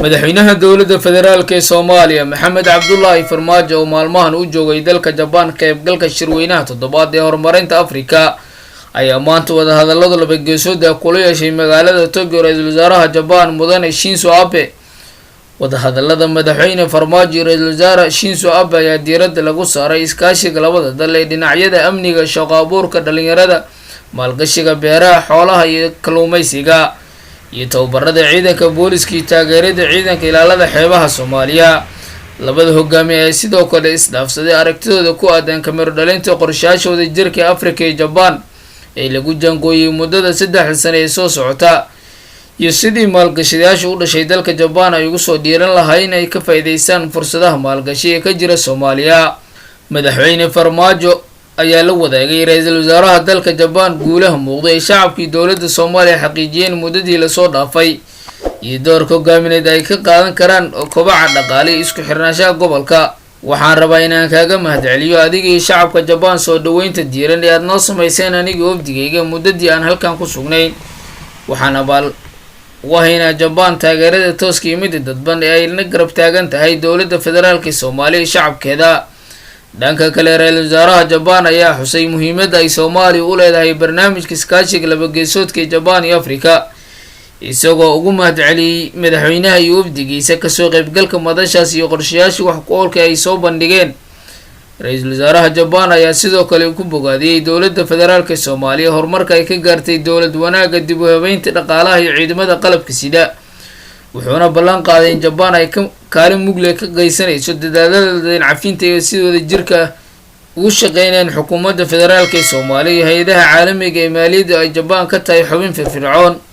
Madaxweynaha Dowladda Federaalk ee Soomaaliya, Maxamed Cabdulaahi Farmaajo, oo maalmahan u joogay dalka Jabaan qeybgalka shirweynaha toddobaad ee horumarinta Afrika, ayaa maanta wadahadalada laba geesooda kula yeeshay magaalada Tokyo ra-iisul wasaaraha Jabaan, Mudane Shinzo Abe. Wadahadalada Madaxweyne Farmaajo iyo ra-iisul wasaare Shinzo Abe ayaa diiradda lagu saaray iskaashiga labada dal ee dhinacyada amniga, shaqo abuurka dhalinyarada, maalgashiga beeraha, xoolaha iyo kalluumeysiga, iyo tababarada ciidanka booliska iyo taageerada ciidanka ilaalada xeebaha Soomaaliya. Labada hogaamiye ayaa sidoo kale isdhaafsaday aragtidooda ku aadan kamiro dhalinta qorshayaasha wadajirka ee Afrika iyo Jabaan ee lagu jaangooyey muddada 3da sane ee soo socota, iyo sidii maalgashadayaasha u dhashay dalka Jabaan ay ugu soo dhiiran lahay in ay ka faa'iideystaan fursadaha maalgashi ee ka jira Soomaaliya. Madaxweyne Farmaajo ayaa la wadaagay ra-iisul wasaaraha dalka Jabaan guulaha muuqday ay shacabkii dowladda Soomaaliya xaqiijiyeen muddadii lasoo dhaafay iyo doorka hogaamineed ay ka qaadan karaan kobaca dhaqaale iyo isku xirnaanshaha gobolka. "Waxaan rabaa inaan kaaga mahadceliyo adiga iyo shacabka Jabaan soo dhaweynta diiran ee aad noo samayseen aniga wafdigayga muddadii aan halkan ku sugnayn. Waxaan abaal ugu haynaa Jabaan taageerada tooska iyo midda dadban ee ay la garab taagan tahay Dowladda Federaalka Soomaaliya iyo shacabkeeda." Dhanka kale, ra-iisul wasaaraha Jabaan ayaa xusay muhiimadda ay Soomaaliya u leedahay barnaamijka iskaashiga labageesoodka ee Jabaan iyo Afrika, isagoo ugu mahadceliyey madaxweynaha iyo wafdigiisa kasoo qaybgalka madashaas iyo qorshayaashii wax ku oolka ay soo bandhigeen. Ra-iisul wasaaraha Jabaan ayaa sidoo kale ku bogaadiyey Dowladda Federaalka Soomaaliya horumarka ay ka gaartay dowlad wanaagga, dib u habeynta dhaqaalaha iyo ciidamada qalabka sida, wuxuuna ballan qaaday in Jabaan ay ka kaalin mugle ka geysanayso dadaalada deyn cafinta iyo si wada jirka ugu shaqeynayaan xukuumadda federaalka ee Soomaaliya iyo hay-adaha caalamiga ee maaliyadda ay Jabaan ka tahay xubin firfircoon.